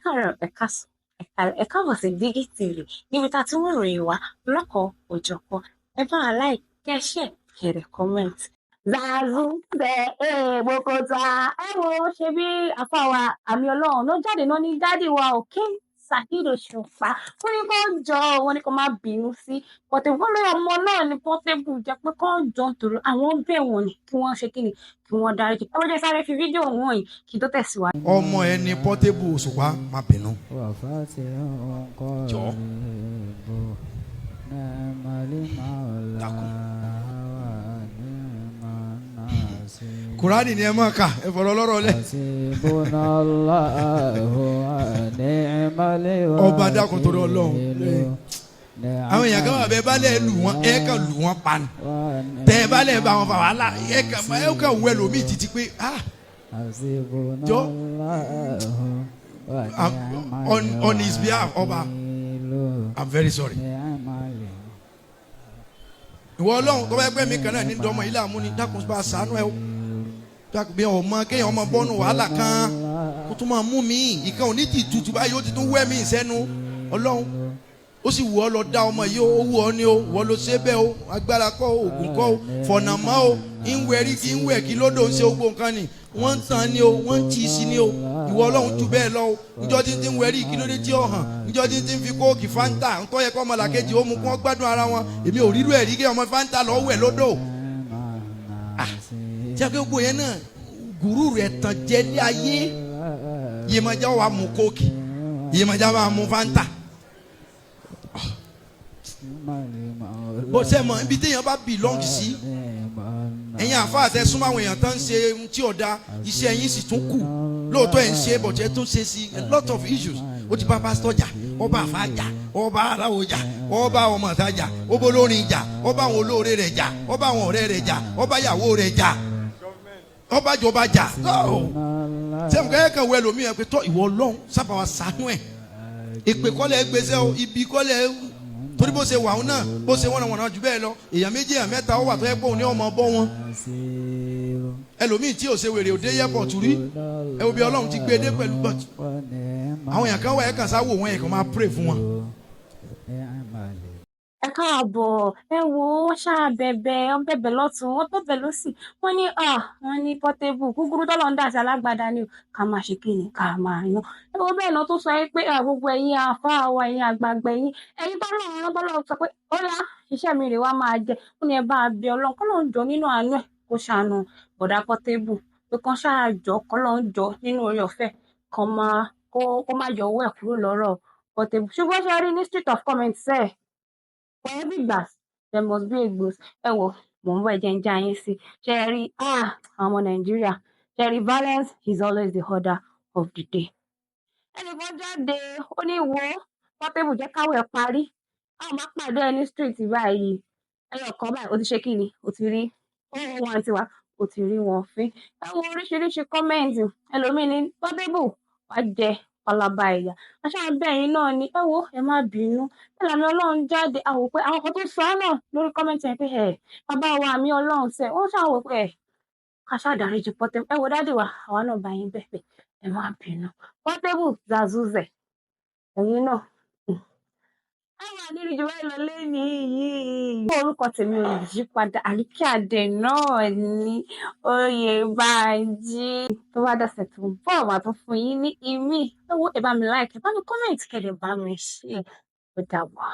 Ẹ káàárọ̀, ẹ káàsán, ẹ káalẹ́, ẹ káàbọ̀ sí Dígí TV níbi tá a ti ń mú ìròyìn wá lọ́kan-ò-jọ̀kan. Ẹ bá wa like, kẹ́ ẹ share, kẹ́ ẹ dẹ̀ comment. Zazu tẹ Bokota, ẹ wo ṣe bí àfáà wa àmì Ọlọ́run ló jáde náà ní daddy wa ò King Saheed Òṣùpá. Wọ́n ní kó jọ, wọ́n ní kó má bínú sí Portable. Wọ́n lórí ọmọ náà ní Portable jẹ́ pé kó jọ nítorí àwọn bẹ̀ wọ́n ni kí wọ́n ṣe kí ni, kí wọ́n dáríjì. Ẹ wọ́n jẹ́ sáré fi fídíò wọ̀nyí kí tó tẹ̀síwájú. Ọmọ ẹni Portable Òṣùpá, má bínú. Jọ̀ọ́. Dákun. Kùránì ni ẹ máa kà, ẹ fọ̀rọ̀ lọ́rọ̀ lẹ̀. Ọba, dákun torí Ọlọ́run. Àwọn èèyàn kan wà bẹ́ẹ̀ bá lẹ̀ lù wọ́n, ẹ kàn lù wọ́n pa ni. Tẹ́ ẹ bá lẹ̀ bá wọn fà wàhálà, ẹ kàn wẹ lómi títí pé ah jọ on his behalf, ọba, I'm very sorry. Ìwọ Ọlọ́run, tó bá yẹ pé mi kan náà ní dọ́mọ ilé àmúni, dákun, bá a ṣàánú ẹ o. Dákun, bí ọmọ kéèyàn ọmọ bọ́nu wàhálà kan kó tún máa mú mi ìkan òní ti tutù báyìí, ó ti tún wẹ́ mi sẹ́nu. Ọlọ́run, ó sì wù ọ́ lọ dá ọmọ yìí, ó wù ọ́ ní o, wọ́n ló ṣe bẹ́ẹ̀ o. Agbára kọ́ o, ògùn kọ́ o, fọ̀nà mọ́ o. Ń wẹ̀ rí kí ń wẹ̀ kí lódò, ń ṣe gbogbo nǹkan ni wọ́n ń tàn ní o, wọ́n ń tì í sí ní o. Ìwọ Ọlọ́run jù bẹ́ẹ̀ lọ o. Njọ́ tí ń ti ń wẹ̀ rí, kí ló dé tí ó hàn? Njọ́ tí ń ti ń fi Coke, Fanta, ńtọ́ yẹ kọ́ ọmọlàkejì ó mu kí wọ́n gbádùn ara wọn, èmi ò rírú ẹ̀ rí kí ọmọ Fanta lọ wẹ̀ lódò. Tí a kò gbogbo yẹn náà, gùrú rẹ̀ tàn jẹ́ ní ayé. Yèmọ̀já wa mu Coke, Yèmọ̀já wa mu Fanta. Bó ṣe mọ̀ ibi téèyàn bá belong sí, ẹ̀yin àfa àtẹ súnmọ́ àwọn èèyàn tó ń ṣe tí ọ̀dà, iṣẹ́ yín sì tún kù. Lóòótọ́ ẹ̀ ń ṣe, bọ̀tẹ́ tún ṣe sí a lot of issues. Ó ti bá pásítọ̀ jà, ó bá àfa jà, ó bá aláwo jà, ó bá ọmọ ìta jà, ó bá olórin jà, ó bá àwọn olóore rẹ̀ jà, ó bá àwọn ọ̀rẹ́ rẹ̀ jà, ó bá ìyàwó rẹ̀ jà, ó bá jọba jà. Sẹ́mu kẹ́ kàn wẹ́ lómi ẹ̀ pé tọ́ ìwọ Ọlọ́run sábà wa ṣàánú ẹ̀. Ìpè kọ́lẹ̀ gbèsè o, ibi kọ́lẹ̀, torí bó ṣe wà òun náà, bó ṣe wọ́n wọ̀nà jù bẹ́ẹ̀ lọ, èèyàn méjì, èèyàn mẹ́ta ó wà tó yẹ pé òun ní ọmọ bọ́ wọn. Ẹlòmíì tí ò ṣe wèrè òde airport rí, ẹ wo bí Ọlọ́run ti gbé dé pẹ̀lú. But àwọn èèyàn kan wà, ẹ̀ kàn sá wò wọ́n, ẹ̀ kàn máa pray fún wọn. Ẹ káàbọ̀. Ẹ wo, wọ́n ṣáà bẹ̀bẹ̀, wọ́n bẹ̀bẹ̀ lọ́tún, wọ́n bẹ̀bẹ̀ lọ́sì. Wọ́n ní wọ́n ní Portable kúkúrú tọ́lọ́ ń dà sí alágbádá ni o, ká máa ṣe kí ni, ká máa yan. Ẹ wo, bẹ́ẹ̀ náà tó sọ pé gbogbo ẹ̀yin àáfàá wa, ẹ̀yin àgbààgbà, ẹ̀yin tọ́lọ́run sọ pé ó yá, iṣẹ́ mi rè wá máa jẹ. Ó ní ẹ bá a bẹ Ọlọ́run kọ́lọ́run jọ nínú àánú ẹ̀ kó ṣàánú bọ̀dá Portable, pé kán ṣáà jọ, kọ́lọ́run jọ nínú oore ọ̀fẹ́ kan máa kó má yọ owó ẹ̀ kúrò lọ́rọ̀ Portable. Ṣùgbọ́n ṣe rí ní street of comment sẹ́ẹ̀, for every gbas there must be a gbos. Ẹ wò, mò ń bọ̀, ẹ jẹ́ ń já yín sí. Ṣe rí àwọn ọmọ Nàìjíríà, ṣe rí, violence is always the order of the day. Ẹnìkan jáde, ó ní wo Portable, jẹ́ káwé ẹ̀ parí, àwọn máa pàdé ẹ ní street báyìí, ẹyọ kan báyìí, ó ti ṣe kí ni, ó ti rí ó wọn tiwa, ó ti rí wọn fín. Ẹ wo oríṣiríṣi comment. Ẹlòmíín ní Portable wàá jẹ palaba ìyá aṣáá bẹ́ẹ̀ náà ni. Ẹ wo, ẹ má bínú. Bẹ́ẹ̀ làmì Ọlọ́run jáde, àwò pé àwọn kan tó sọ ọ́ náà lórí comment yẹn pé ẹ bàbá wa àmì Ọlọ́run sẹ, wọ́n ṣàwò pé ẹ ká ṣáà dáríjì Portable. Ẹ wo, daddy wa, àwa náà bá yín bẹ̀bẹ̀, ẹ má bínú. Portable Zazuze, ẹ̀yin náà ẹ wà nínú ìjọba ìlọ lẹ́yìn yìí. Orúkọ tèmi ò yí padà, Àríkẹ́ Àdè náà ní Oyèbánjí. Tó bá dọ̀sẹ̀ tó ń bọ̀, wà tó fún yín ní ìmí. Ẹ wo, ẹ bá mi like, ẹ bá mi comment, kẹ́ ẹ dẹ̀ bá mi share. Ó dàbọ̀.